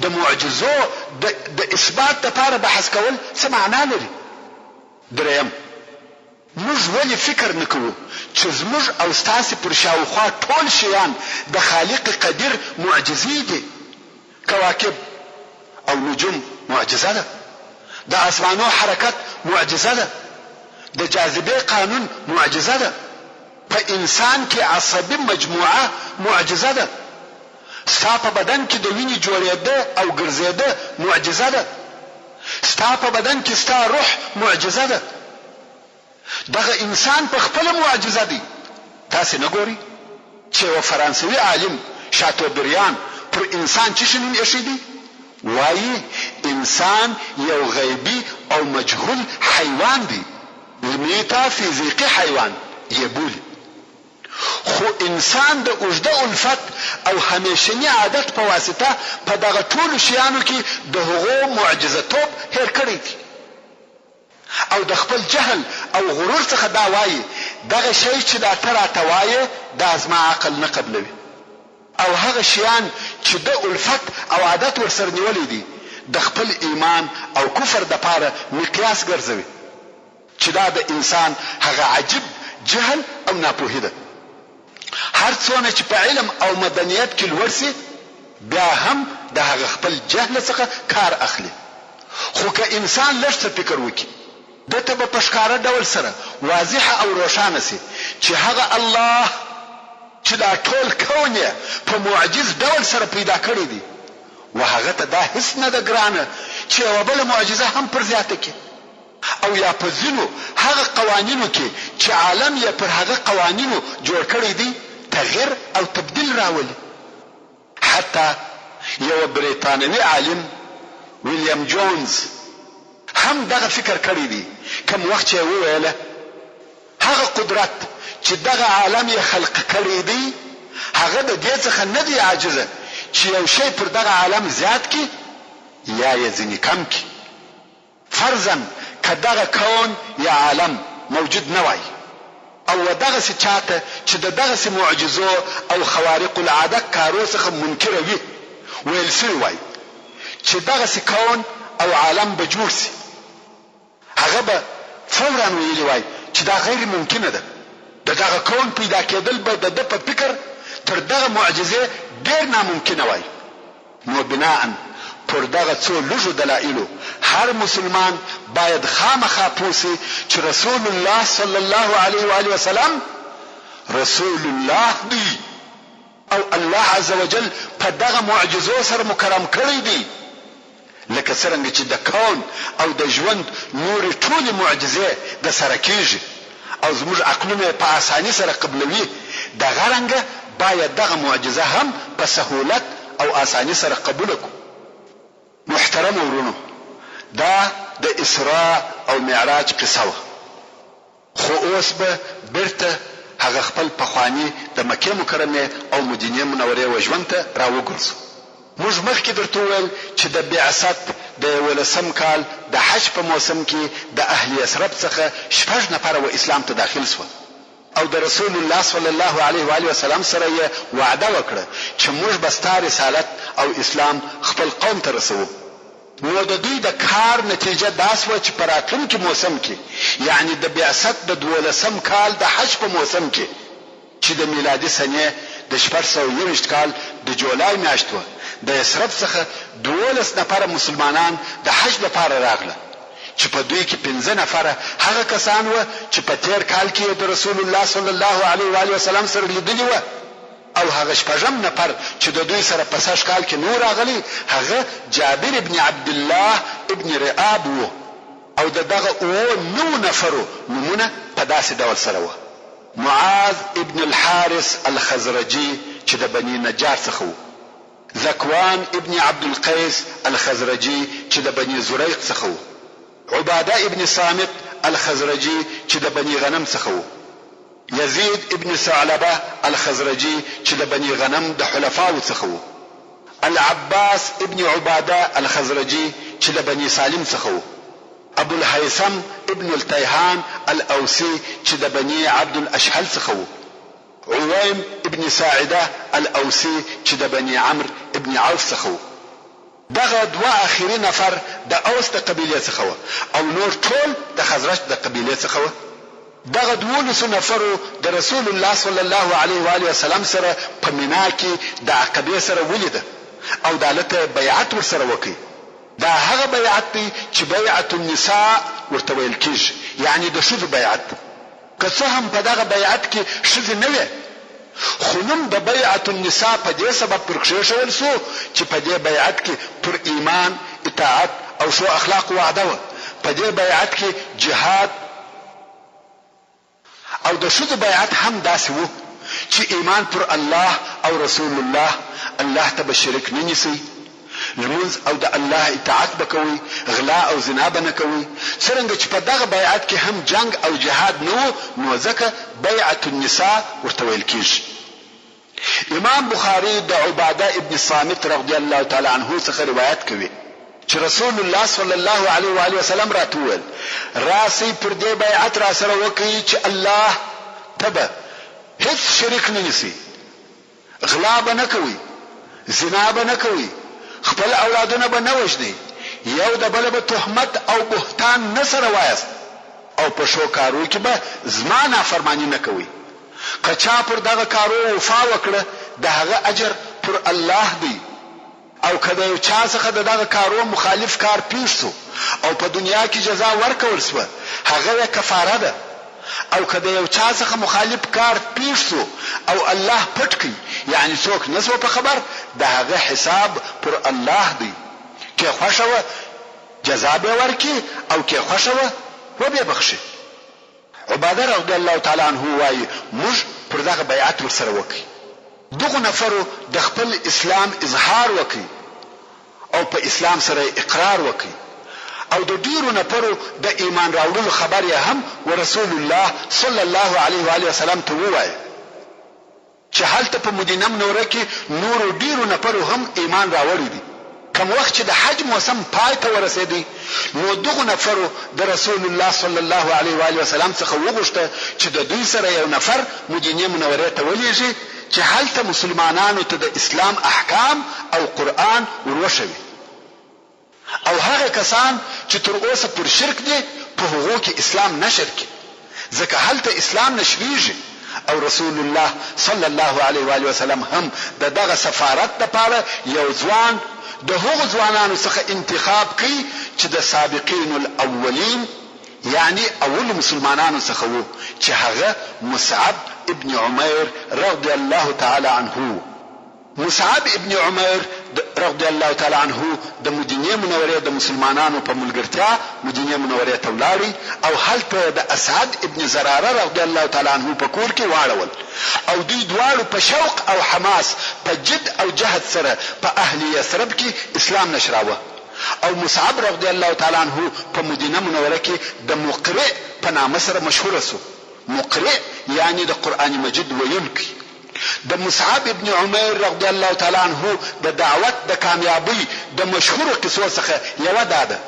د معجزو د د اثبات لپاره بحث کول څه معنا لري؟ دریم، موږ ولې فکر نه کوو چې زموږ او ستاسې پر شاوخوا ټول شیان د خالق قدیر معجزې دي؟ کواکب او نجوم معجزه ده، د اسمانو حرکت معجزه ده، د جاذبې قانون معجزه ده، په انسان کې عصبي مجموعه معجزه ده، ستا په بدن کې د وینې جوړېده او ګرځېده معجزه ده، ستا په بدن کې ستا روح معجزه ده. دغه انسان په خپله معجزه دی. تاسې نه ګورئ چې یوه فرانسوي عالم شاتوبریان پر انسان چیشي نوم ایښی دی؟ وایي انسان یو غیبي او مجهول حیوان دی، لمیتا فزیقي حیوان یې بولي. خو انسان د اوږده الفت او همیشني عادت په واسطه په دغه ټولو شیانو کې د هغو معجزه توب هېر کړی دی. او د خپل جهل او غرور څخه دا وايي، دغه شی چې دا ته راته وايې دا زما عقل نه قبلوي. او هغه شیان چې ده الفت او عادت ورسره نیولی دی د خپل ایمان او کفر دپاره مقیاس ګرځوي چې دا د انسان هغه عجیب جهل او ناپوهي ده. هر څونه چې په علم او مدنیت کې لوړ شي بیا هم د هغه خپل جهل څخه کار اخلي. خو که انسان لږ څه فکر وکړي ده ته به په ښکاره ډول سره واضحه او روښانه شي چې هغه الله. چې دا ټول کون یې په معجز ډول سره پیدا کړی دی، و هغه ته دا هیڅ نه ده ګرانه چې یوه بله معجزه هم پر زیاته کړي او یا په ځینو هغه قوانینو کې چې عالم یې پر هغه قوانینو جوړ کړی دی تغیر او تبدیل راولي. حتی یوه بریتانوي عالم ویلیم جونز هم دغه فکر کړی دی، کوم وخت چې یې وویل، هغه قدرت چې دغه عالم یې خلق کړی دی، هغه د دې څخه نه دی عاجزه چې یو شی پر دغه عالم زیات کړي یا یې ځینې کم کړي. فرضاً که دغه کون یا عالم موجود نه وای او و دغسې چا ته چې د دغسې معجزو او خوارق العاده کارو څخه منکر وي ویل شوي وای چې دغسې کون او عالم به جوړ شي هغه به فوراً ویلي وای چې دا غیر ممکنه ده، د دغه کون پیدا کېدل به د ده په فکر تر دغه معجزې ډېر ناممکنه وای. نو بناءً پر دغه څو لږو دلائلو هر مسلمان باید خامخا پوه شي چې رسول الله صلی الله علیه و آله وسلم رسول الله دی او الله عزوجل په دغه معجزو سره مکرم کړی دی. لکه څرنګه چې د کون او د ژوند نورې ټولې معجزې د سره کېږي او زموږ عقلونه یې په اساني سره قبلوي، دغه رنګه باید دغه معجزه هم په سهولت او اساني سره قبوله کړو. محترمو وروڼو! دا د اسراء او معراج قصه وه. خو اوس به بیرته هغه خپل پخواني د مکې مکرمې او مدینې منورې و ژوند ته را وګرځو. موږ مخکې درته وویل چې د بعثت د یولسم کال د حج په موسم کې د اهل یثرب څخه شپږ نفره و اسلام ته داخل شول او د رسول الله صلی الله علیه و آله وسلم سره یې وعده وکړه چې موږ به ستا رسالت او اسلام خپل قوم ته رسوو. نو د دوی د کار نتیجه دا شوه چې په راتلونکي موسم کې یعنې د بعثت د دوولسم کال د حج په موسم کې چې د میلادي سنې د 621 کال د جولای میاشت وه د یثرب څخه 12 نفره مسلمانان د حج لپاره راغله چې په دوی کې پنځه نفره هغه کسان وه چې په تېر کال کې یې د رسول الله صلی الله علیه وآله وسلم سره لیدلي وه. او هغه شپږم نفر چې د دوی سره په سږ کال کې نه وو راغلی هغه جابر ابن عبدالله ابن رئاب وو او د دغه اوو نوو نفرو نومونه په داسې ډول سره وه، معاذ ابن الحارث الخزرجي چې د بني نجار څخه وو، ذکوان ابن عبدالقیس الخزرجي چې د بني زریق څخه وو، عباده ابن صامت الخزرجي چې د بني غنم څخه وو، یزید ابن ثعلبه الخزرجي چې د بني غنم د حلفاوو څخه وو، العباس ابن عباده الخزرجي چې د بني سالم څخه وو، ابوالهیثم ابن التیهان الاوسي چې د بني عبد الاشهل څخه وو، عویم ابن ساعده الاوسي چې د بني عمرو ابن عوف څخه وو. دغه دوه اخري نفر د اوس د قبیلې څخه وه او نور ټول د خزرج د قبیلې څخه وه. دغه دوولسو نفرو د رسول الله صلی الله علیه و آله وسلم سره په مینا کې د عقبې سره ولیده او دالته یې بیعت ورسره وکړ. دا هغه بیعت دی چې بیعة النساء ورته ویل کیږي یعنې د ښځو بیعت. که څه هم په دغه بیعت کې ښځې نه وې، خو نوم د بیعة النساء په دې سبب پر کښېښول شو چې په دې بیعت کې پر ایمان، اطاعت او ښو اخلاقو وعده وه، په دې بیعت کې جهاد او د ښځو بیعت هم داسې وو چې ایمان پر الله او رسول الله، الله ته به شریک نه نیسئ، لمونځ او د الله اطاعت به کوئ، غلا او زنا به نه کوئ، څرنګه چې په دغه بیعت کې هم جنګ او جهاد نه وو نو ځکه بیعة النساء ورته ویل کیږي. امام بخاري د عباده ابن صامت رضی الله تعالی عنه څخه روایت کوي چې رسول الله صلی الله علیه و آله وسلم راته وویل، راسئ پر دې بیعت راسره وکړئ چې الله ته به هیڅ شریک نه نیسئ، غلا به نه کوئ، زنا به نه کوئ، خپل اولادونه به نه وژنئ، یو د بله به تهمت او بهتان نه سره وایاست او په ښو کارو کې به زما نافرماني نه کوئ. که چا پر دغه کارو وفا وکړه د هغه اجر پر الله دی او که د یو چا څخه د دغه کارو مخالف کار پېښ شو او په دنیا کې جزا ورکول شوه هغه یې کفاره ده. او که د یو چا څخه مخالف کار پېښ شو او الله پټ کړ یعنې څوک نه شوه په خبر د هغه حساب پر الله دی که خوښه وه جزا به ورکړي او که خوښه وه وبې بخښي. عباده رضی الله تعالی عنه وايي، موږ پر دغه بیعت ورسره وکړ. دغو نفرو د خپل اسلام اظهار وکړ او په اسلام سره یې اقرار وکړ او د ډېرو نفرو د ایمان راوړلو خبر یې هم ورسول الله صلی الله علیه وآله وسلم ته ووایه. چې هلته په مدینه منوره کې نورو ډېرو نفرو هم ایمان راوړی دی. کوم وخت چې د حج موسم پای ته ورسېدی نو دغو نفرو د رسول الله صلی الله علیه و آله وسلم څخه وغوښته چې د دوی سره یو نفر مدینې منورې ته ولېږي چې هلته مسلمانانو ته د اسلام احکام او قرآن وروښوي. او هغه کسان چې تر اوسه پر شرک دي په هغو کې اسلام نشر کړي ځکه هلته اسلام نشریږي او رسول الله صلی الله علیه وآله وسلم هم د دغه سفارت لپاره یو ځوان د هغو ځوانانو څخه انتخاب کړ چې د سابقین الاولین یعنی اولو مسلمانانو څخه وو چې هغه مصعب ابن عمیر رضی الله تعالی عنه وو. مصعب ابن عمیر رضی الله تعالی عنه د مدینې منورې د مسلمانانو په ملګرتیا مدینې منورې ته ولاړی او هلته یې د اسعد ابن زراره رضی الله تعالی عنه په کور کې واړول او دوی دواړو په شوق او حماس په جد او جهد سره په اهل یثرب کې اسلام نشراوه او مصعب رضی الله تعالی عنه په مدینه منوره کې د مقرئ په نامه سره مشهور شو، مقرئ یعنې د قرآن مجید ویونکی. د مصعب ابن عمیر رضی الله تعالی عنه د دعوت د کامیابۍ د مشهورو قصو څخه یوه دا ده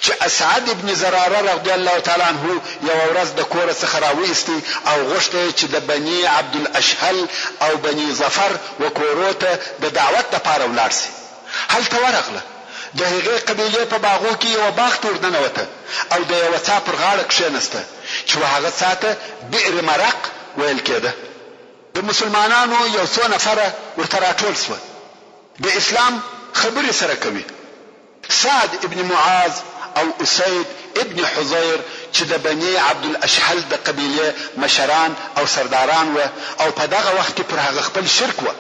چې اسعد ابن زراره رضی الله تعالی عنه یوه ورځ د کوره څخه راوایستی او غوښته یې چې د بني عبدالاشهل او بني ظفر و کورو ته د دعوت لپاره ولاړ شي. هلته ورغله، د هغې قبیلې په باغو کې یوه باغ ته ورننوته او د یوه څاه پر غاړه کښېنسته چې و هغه څاه ته بئر مرق ویل کېده. د مسلمانانو یو څو نفره ورته راټول شول، د اسلام خبرې سره کوي. سعد ابن معاذ او اسید ابن حضیر چې د بني عبدالاشهل د قبیلې مشران او سرداران وه او په دغه وخت کې پر هغه خپل شرک وه،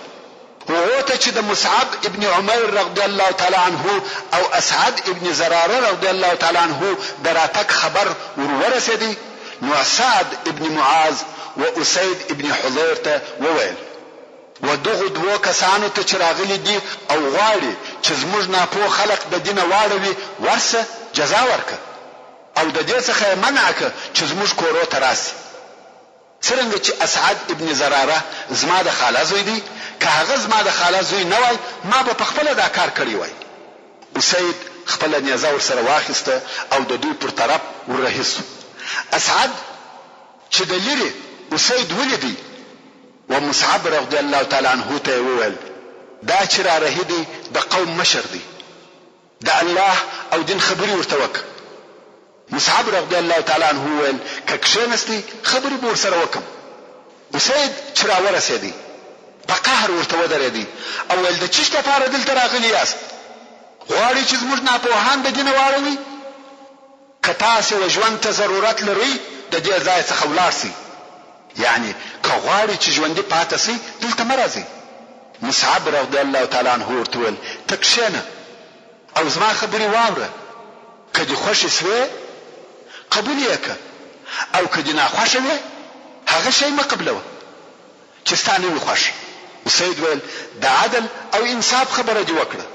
هغو ته چې د مصعب ابن عمیر رضی الله تعالی عنه او اسعد ابن زراره رضی الله تعالی عنه د راتګ خبر ور ورسېدی نو سعد ابن معاذ و اسید ابن حضیر ته وویل، و دغو دوو کسانو ته چې راغلي دي او غواړي چې زموږ ناپوه خلق د دینه واړوي ورسه جزا ورکړه او د دې څخه یې منع کړه چې زموږ کورو ته راشي. څرنګه چې اسعد ابن زراره زما د خاله زوی دی، که هغه زما د خاله زوی نه وای، ما به پخپله دا کار کړی وای. اسید خپله نېزه ورسره واخیسته او د دوی پر طرف ور رهي شو. اسعد چې د لیرې اسید ولیدی، و مصعب رضی الله تعالی عنه ته یې وویل، دا چې را رهي دی، د قوم مشر دی. د الله او دین خبرې ورته وکړه. مصعب رضی الله تعالی عنه وویل، که کښېنستی خبرې به ورسره وکړم. اسید چې راورسېدی په قهر ورته ودرېدی او ویل، د چیش لپاره دلته راغلي یاست؟ غواړئ چې زموږ ناپوهان د دینه واړوئ؟ که تاسې و ژوند ته ضرورت لرئ د دې ځای څخه ولاړ شئ، یعنې که غواړئ چې ژوندي پاته شئ دلته مه راځئ. مصعب رضی الله تعالی عنه ورته وویل، ته کښېنه او زما خبرې واوره، که دې خوښې شوې قبولې یې کړه او که دې ناخوښه وې هغه شی مه قبلوه چې ستا نه وي خوښ. اسید ویل، د عدل او انصاف خبره دې وکړه،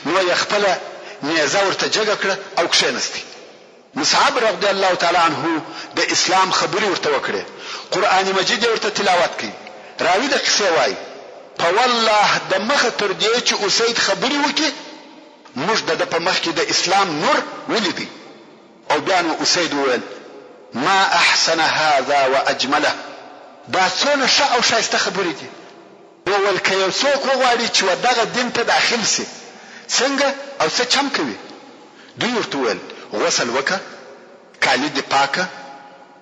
نو یې خپله نېزه ورته جګه کړه او کښېنستی. مصعب رضی الله تعالی عنه د اسلام خبرې ورته وکړې، قرآن مجید یې ورته تلاوت کړ، راوي د قصې وايي، په والله د مخه تر دې چې اسید خبرې وکړي، موږ د ده په مخ کې د اسلام نور ولیدی او بیا نو اسید وویل، ما احسن هذا واجمله، دا څونه ښه او ښایسته خبرې دي. وویل، که یو څوک وغواړي چې و دغه دین ته داخل شي، څنګه او څه چم کوي؟ دوی ورته وویل، غسل وکړه، کالي دې پاک کړه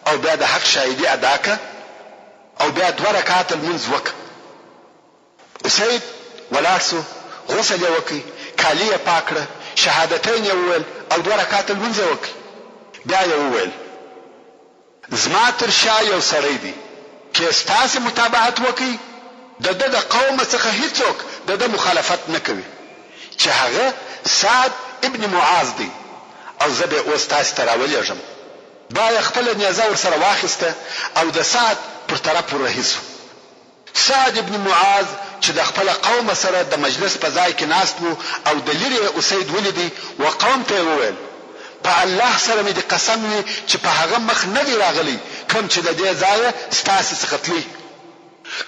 او بیا د حق شاهدي ادا کړه او بیا دوه رکعته لمونځ وکړه. اسید ولاړ شو، غسل یې وکړ، کالي یې پاک کړه، شهادتین یې وویل او دوه رکعته لمونځ یې وکړ. بیا یې وویل. زما تر شا یو سړی دی که ستاسې متابعت وکړي د ده د قومه څخه هیڅوک د ده مخالفت نه کوي چې هغه سعد ابن معاذ دی او زه به یې اوس تاسې ته راولېږم. بیا یې خپله نېزه ورسره واخیسته او د سعد پر طرف ور رهي شو. سعد ابن معاذ چې د خپله قومه سره د مجلس په ځای کې ناست وو او د لیرې یې اسید ولیدی و قوم ته یې وویل، په الله سره مې دې قسم وي چې په هغه مخ نه دی راغلی کوم چې د دې ځایه ستاسې څخه تلی.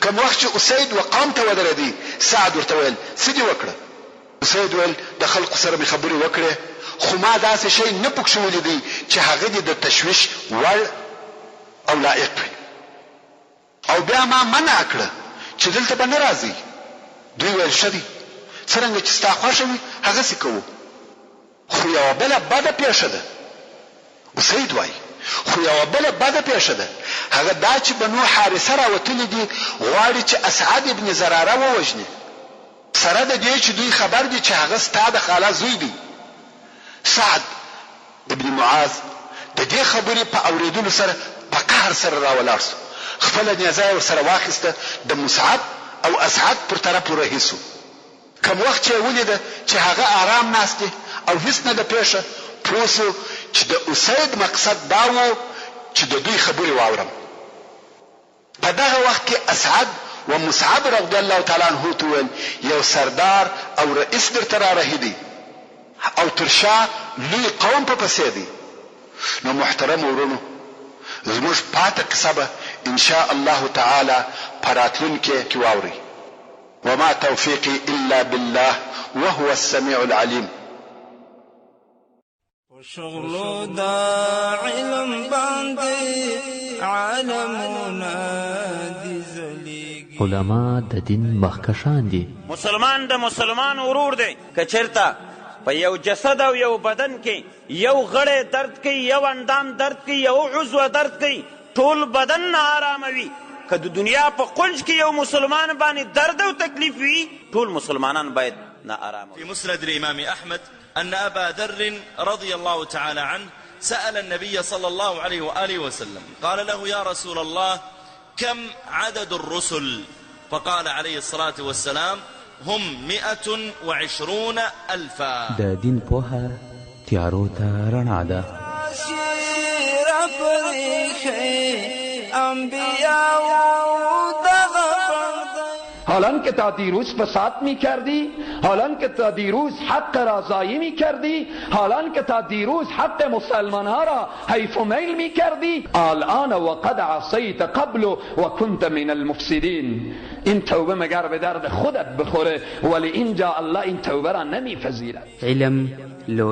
کوم وخت چې اسید و قوم ته ودرېدی سعد ورته ویل، څه دې وکړه؟ اسید ویل، د خلقو سره مې خبرې وکړې خو ما داسې شی نه پکښې ولیدی چې هغه دې د تشویش وړ او لایق وي. او بیا ما منع کړه چې دلته به نه راځئ، دوی ویل ښه دی څرنګه چې ستا خوښه وي هغسې کوو، خو یوه بله بده پېښه ده، اسید وایي، خو یوه بله بده پېښه ده، هغه دا چې بنو حارثه راوتلي دي غواړي چې اسعد ابن زراره ووژني، سره د دې چې دوی خبر دي چې هغه ستا د خاله زوی دی. سعد ابن معاذ د دې خبرې په اورېدلو سره په قهر سره راولاړ شو، خپله نېزه یې ورسره واخیسته، د مصعب او اسعد پر طرف ورهي شو. کوم وخت چې یې ولیده چې هغه آرام ناست دي او هیڅ نه ده پېښه، پوه شو چې د اسید مقصد دا و چې د دوی خبرې واورم. په دغه وخت کې اسعد و مصعب رضی الله تعالی عنه ته وویل، یو سردار او رئیس درته را رهي دی او تر شا لوی قوم په پسې دی، نو محترمو وروڼو زموږ پاته قصه به ان شاء الله تعالی په راتلونکې کې واورئ. وما توفیقی الا بالله وهو السمیع العلیم. په شغلو د علم باندې عالمونه دي ځلېږي. علما د دین مخکښان دي. مسلمان د مسلمان ورور دی. که چېرته په یو جسد او یو بدن کې یو غړی درد کوي، یو اندام درد کوي، یو عضو درد کوي، ټول بدن ناارامه وي. که د دنیا په قنج کې یو مسلمان باندې درد او تکلیف وي، ټول مسلمانان باید ناارامه في وي. مسند الإمام أحمد أن أبا ذر رضي الله تعالى عنه سأل النبي صلى الله عليه وآله وسلم قال له يا رسول الله كم عدد الرسل فقال عليه الصلاة والسلام هم 120 ألفا. د دین پوهه تیارو ته رڼا ده. راشي راپرېښی انبیاوو دغه بڼ دی. حالان که تا دیروز فساد می کردی، حالان که تا دیروز حق را ضایع می کردی، حالان که تا دیروز حق مسلمان ها را حیف و میل می کردی، الان وقد عصیت قبل و کنت من المفسدین. این توبه مگر به درد خودت بخوره، ولی اینجا الله این توبه را نمیپذیرد. علم لویه